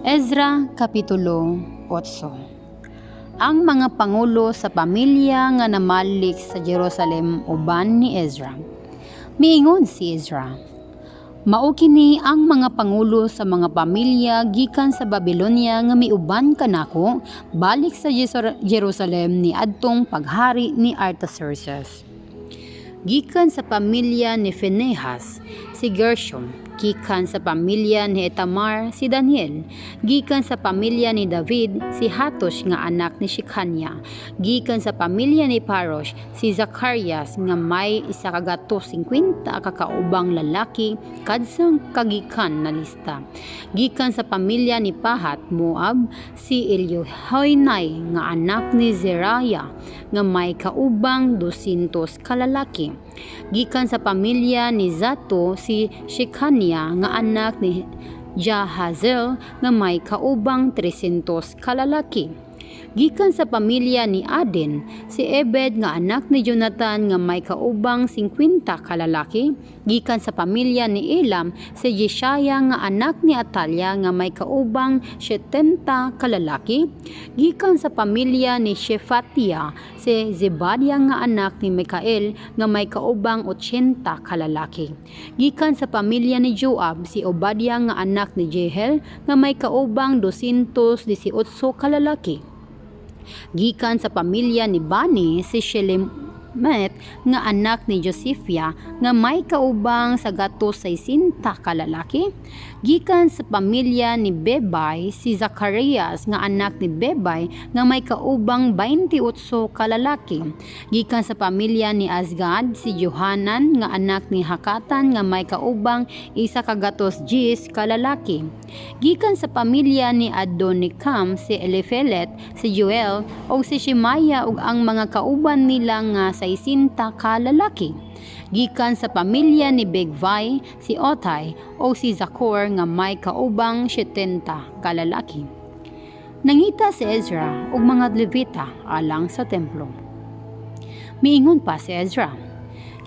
Ezra Kapitulo 8. Ang mga pangulo sa pamilya nga namalik sa Jerusalem uban ni Ezra. Miingon si Ezra, "Mao kini ang mga pangulo sa mga pamilya gikan sa Babylonia nga miuban kanako balik sa Jerusalem ni adtong paghari ni Artaxerxes. Gikan sa pamilya ni Phinehas, si Gershom. Gikan sa pamilya ni Itamar, si Daniel. Gikan sa pamilya ni David, si Hatush nga anak ni Shekania. Gikan sa pamilya ni Parosh, si Zacarias nga may 150 ka kaubang lalaki kadsang kagikan na lista. Gikan sa pamilya ni Pahat Moab, si Eliehoenai nga anak ni Zeraya nga may kaubang 200 ka lalaki. Gikan sa pamilya ni Zato, si Shekania nga anak ni Jahaziel nga may kaubang 300 ka lalaki. Gikan sa pamilya ni Adin, si Ebed nga anak ni Jonathan nga may kaubang 50 ka lalaki. Gikan sa pamilya ni Elam, si Jeshaya nga anak ni Atalia nga may kaubang 70 ka lalaki. Gikan sa pamilya ni Shefatia, si Zebadia nga anak ni Mikael nga may kaubang 80 ka lalaki. Gikan sa pamilya ni Joab, si Obadia nga anak ni Jehel nga may kaubang 218 ka lalaki. Gikan sa pamilya ni Bani, si Shelemit nga anak ni Josifia nga may kaubang 160 ka lalaki. Gikan sa pamilya ni Bebay, si Zacarias nga anak ni Bebay nga may kaubang 28 ka lalaki. Gikan sa pamilya ni Azgad, si Johanan nga anak ni Hakatan nga may kaubang 110 ka lalaki. Gikan sa pamilya ni Adonikam, si Elifelet, si Joel ug si Shemaya ug ang mga kauban nila nga 60 ka lalaki. Gikan sa pamilya ni Bigvai, si Otay o si Zakor nga may kaubang 70 ka lalaki. Nangita si Ezra ug mga Levita alang sa templo. Miingon pa si Ezra,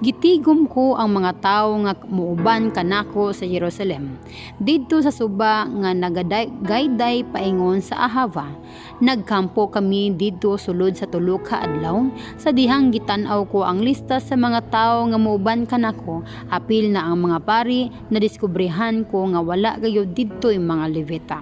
"Gitigom ko ang mga tawo nga muuban kanako sa Jerusalem didto sa suba nga nagadayday paingon sa Ahava. Nagkampo kami didto sulod sa 3 ka adlaw sa dihang gitan-aw ko ang lista sa mga tawo nga muuban kanako, apil na ang mga pari. Nadiskubrehan ko nga wala gayud didto'y mga Levita.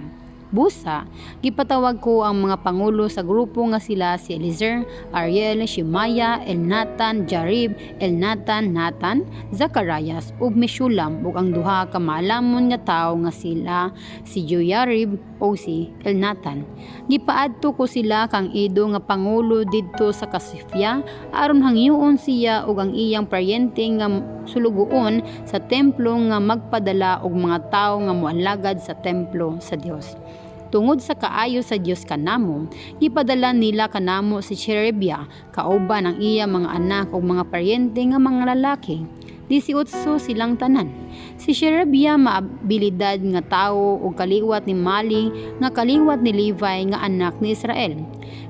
Busa, gipatawag ko ang mga pangulo sa grupo nga sila si Eliezer, Ariel, Shemaya, Elnatan, Jarib, Elnatan, Nathan, Zacarias ug Meshulam ug ang duha ka maalamon nga tawo nga sila si Joyarib ug si Elnatan. Gipaadto ko sila kang Ido nga pangulo didto sa Kasifia aron hangyoon siya ug ang iyang paryente nga sulugoon sa templo nga magpadala og mga tawo nga moalagad sa templo sa Dios. Tungod sa kaayo sa Dios kanamo, gipadala nila kanamo si Sherebia kauban ang iya mga anak ug mga paryente nga mga lalaki. 18 silang tanan. Si Sherebia maabilidad nga tawo ug kaliwat ni Mali nga kaliwat ni Levi nga anak ni Israel.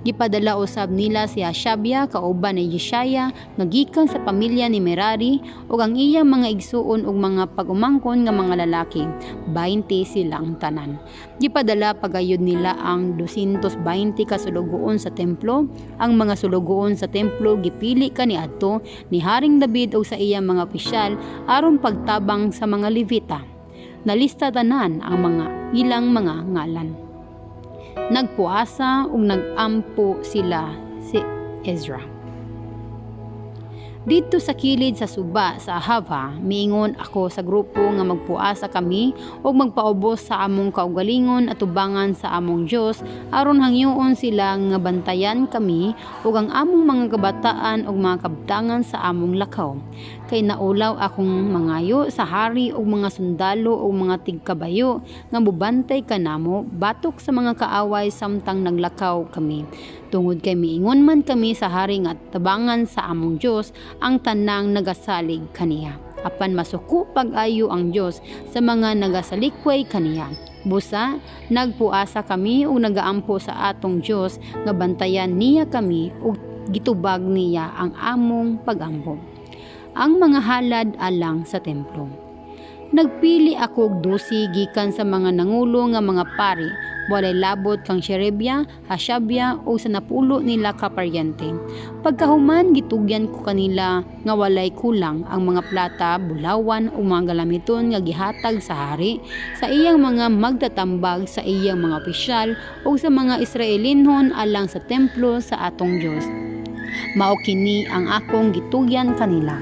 Gipadala usab nila si Hashabia kauban ni Jeshaya nga gikan sa pamilya ni Merari ug ang iyang mga igsuon ug mga pag-umangkon nga mga lalaki. 20 silang tanan. Gipadala pagayod nila ang 220 ka sulugoon sa templo. Ang mga sulugoon sa templo gipili kaniadto ni Haring David ug sa iyang mga opisyal aron pagtabang sa mga Levita. Nalista tanan ang mga ilang mga ngalan. Nagpuasa ug nagampo sila si Ezra. Didto sa kilid sa suba sa Ahava, miingon ako sa grupo nga magpuasa kami ug magpaubos sa among kaugalingon atubangan sa among Dios aron hangyoon sila nga bantayan kami ug ang among mga kabataan ug mga kabtangan sa among lakaw. Kay naulaw akong mangayo sa hari ug mga sundalo ug mga tigkabayo nga mobantay kanamo batok sa mga kaaway samtang naglakaw kami. Tungod kay miingon man kami sa hari nga tabangan sa among Dios ang tanang nagasalig kaniya. Apan masuko pag-ayo ang Dios sa mga nagasalikway kaniya. Busa, nagpuasa kami ug nagaampo sa atong Dios nga bantayan niya kami ug gitubag niya ang among pagampo. Ang mga halad alang sa templo. Nagpili ako og 12 gikan sa mga nangulo nga mga pari Walay labot kang Sherebia, Hashabia ug sa napulo nila ka paryente. Pagkahuman, gitugyan ko kanila nga walay kulang ang mga plata, bulawan ug mga galamiton nga gihatag sa hari, sa iyang mga magtatambag, sa iyang mga opisyal ug sa mga Israelinhon alang sa templo sa atong Dios. Mao kini ang akong gitugyan kanila: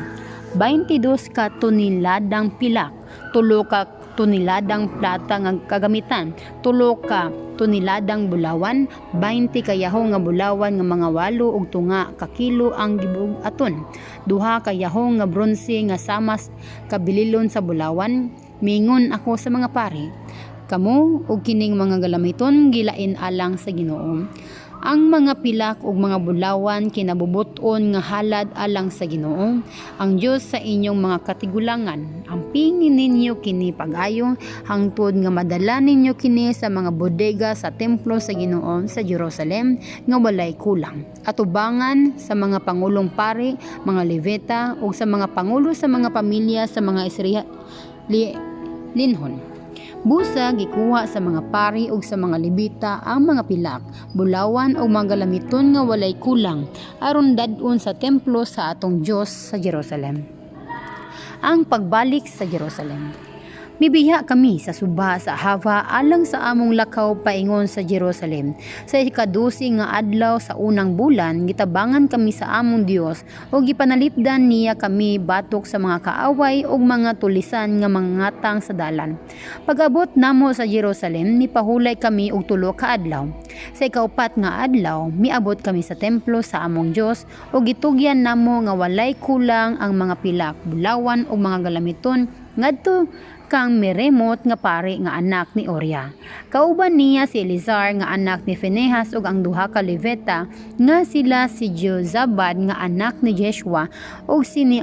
22 ka toneladang pilak, 3 ka toneladang plata nga kagamitan, 3 ka toneladang bulawan, 20 ka yahong nga bulawan nga mga 8.5 ka kilo ang gibug-aton, 2 ka yahong nga bronse nga samas kabililon sa bulawan. Mingon ako sa mga pari, "Kamo ug kining mga galamiton gilain alang sa Ginoo. Ang mga pilak ug mga bulawan kinabubut-on nga halad alang sa Ginoo, ang Dios sa inyong mga katigulangan. Ampingin ninyo kini pag-ayo hangtod nga madala ninyo kini sa mga bodega sa templo sa Ginoo sa Jerusalem nga walay kulang." Atubangan sa mga pangulong pari, mga Levita ug sa mga pangulo sa mga pamilya sa mga Israelinhon. Busa gikuha sa mga pari ug sa mga Levita ang mga pilak, bulawan ug mga galamiton nga walay kulang aron dad-on sa templo sa atong Dios sa Jerusalem. Ang pagbalik sa Jerusalem. Mibiya kami sa suba sa Ahava alang sa among lakaw paingon sa Jerusalem. Sa ikadusi nga adlaw sa unang bulan, gitabangan kami sa among Dios ug gipanalipdan niya kami batok sa mga kaaway ug mga tulisan nga mangatang sa dalan. Pag-abot namo sa Jerusalem, nipahulay kami og 3 ka adlaw. Sa ikaupat nga adlaw, miabot kami sa templo sa among Dios ug gitugyan namo nga walay kulang ang mga pilak, bulawan ug mga galamiton ngadto kang Meremot nga pari nga anak ni Uria. Kauban niya si Eleazar nga anak ni Finehas ug ang duha ka Levita nga sila si Jozabad nga anak ni Jeshua ug si ni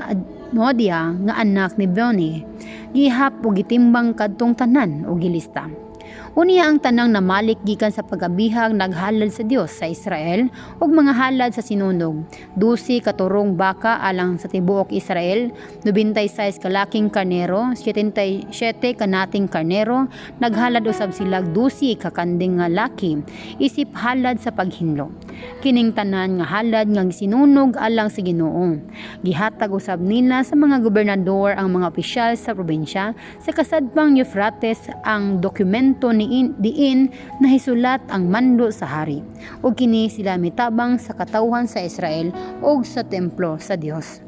Nodia nga anak ni Boni. Gihap ug gitimbang kadtong tanan ug gilista. Unya ang tanang namalik gikan sa pagabihag naghalad sa Dios sa Israel og mga halad sa sinunog. 12 ka turong baka alang sa tibuok Israel, 96 ka laking karnero, 77 ka nating karnero, naghalad usab sila 12 ka kanding nga laki, isip halad sa paghinlo. Kining tanan nga halad nga sinunog alang sa Ginoo. Gihatag usab nila sa mga gobernador ang mga opisyal sa probinsya sa kasadpang Euphrates ang dokumento ni diin nahisulat ang mando sa hari. Ug kini sila mitabang sa katawhan sa Israel ug sa templo sa Dios.